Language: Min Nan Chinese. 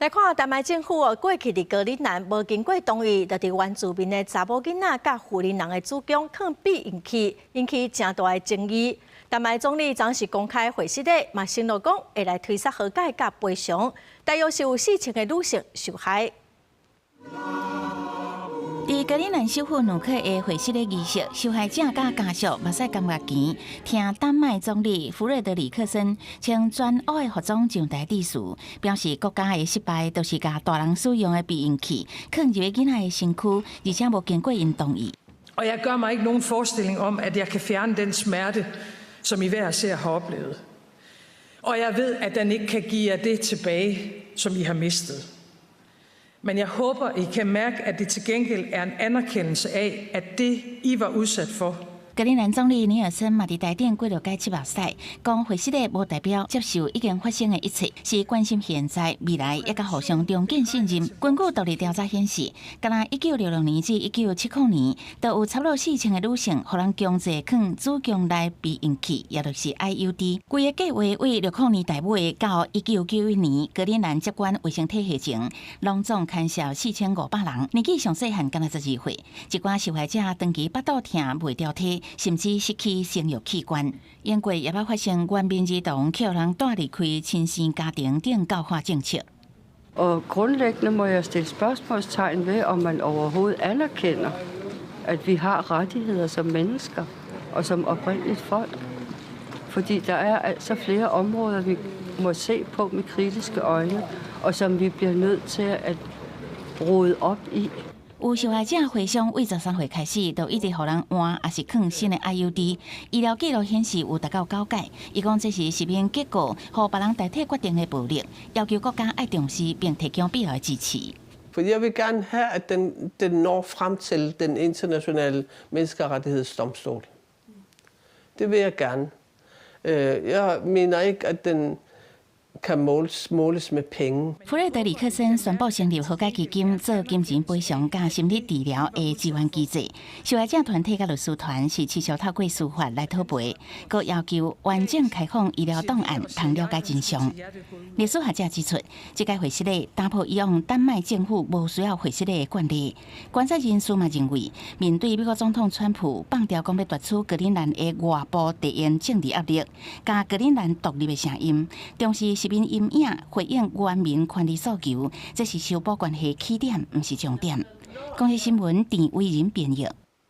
來看丹麥政府哦，過去佇格陵蘭無經過同意，就佇原住民的查某囡仔佮婦人的子宮囥避孕器，引起誠大的爭議。丹麥總理昨是公開會失禮，嘛承諾講會來推捒和解佮賠償，大約是有4000個女性受害。佇格陵蘭首府努克的會失禮儀式，受害者佮家屬目屎乾目墘，聽丹麥總理弗瑞德里克森穿全烏的服裝上台致辭，表示國家的失敗就是共大人使用的避孕器囥入囡仔的身軀，而且無經過𪜶同意。 Og jeg gør mig ikke nogen forestilling om, at jeg kan fjerne den smerte, som I hver især har oplevet. Og jeg ved, at den ikke kan give jer det tilbage, som I har mistet. Men jeg håber, I kan mærke, at det til gengæld er en anerkendelse af, at det, I var udsat for, 格陵蘭總理尼爾森嘛佇台頂過著解拭目屎，講會失禮無代表接受已經發生的一切，是關心現在、未來，抑佮互相重建信任。根據獨立調查顯示，敢若1966年至1970年，都有差不多4000個女性予人強制囥子宮內避孕器，也就是 IUD。規个計畫為60年代尾到1991年，格陵蘭接管衛生體系前，攏總牽涉4500人，年紀上細漢敢若12歲，一寡受害者長期腹肚疼、袂調體，甚至失去生育器官。英國也捌發生原民兒童予人帶離開親生家庭等教化政策。 Og grundlæggende må jeg stille spørgsmålstegn ved, om man overhovedet anerkender, at vi har rettigheder som mennesker og som oprindeligt folk. Fordi der er altså flere områder, vi må se på med kritiske øjne, og som vi bliver nødt til at rode op i. 有受害者回想，對13歲開始，就一直予人換，抑是囥新的 IUD。醫療記錄顯示有達到九擺。伊講這是食品結果，予別人代替決定的暴力，要求國家愛重視並提供必要的支持。 Fordi jeg vil gerne have, at den når frem til den internationale menneskerettighedsdomstol. Det vil jeg gerne. Jeg mener ikke, at den kan måles med penge. 弗瑞德里克森宣布成立和解基金，做金錢賠償佮心理治療的支援機制。受害者團體佮律師團是持續透過司法來討賠，閣要求完整開放醫療檔案，通了解真相。歷史學者指出，這個會失禮打破以往丹麥政府無需要會失禮的慣例。觀察人士嘛認為，面對美國總統川普放調講欲奪取格陵蘭的外部地緣政治壓力，佮格陵蘭獨立的聲音，重視殖民陰影，回應原民權利訴求，這是修補關係起點，毋是終點。公視新聞鄭偉仁編譯。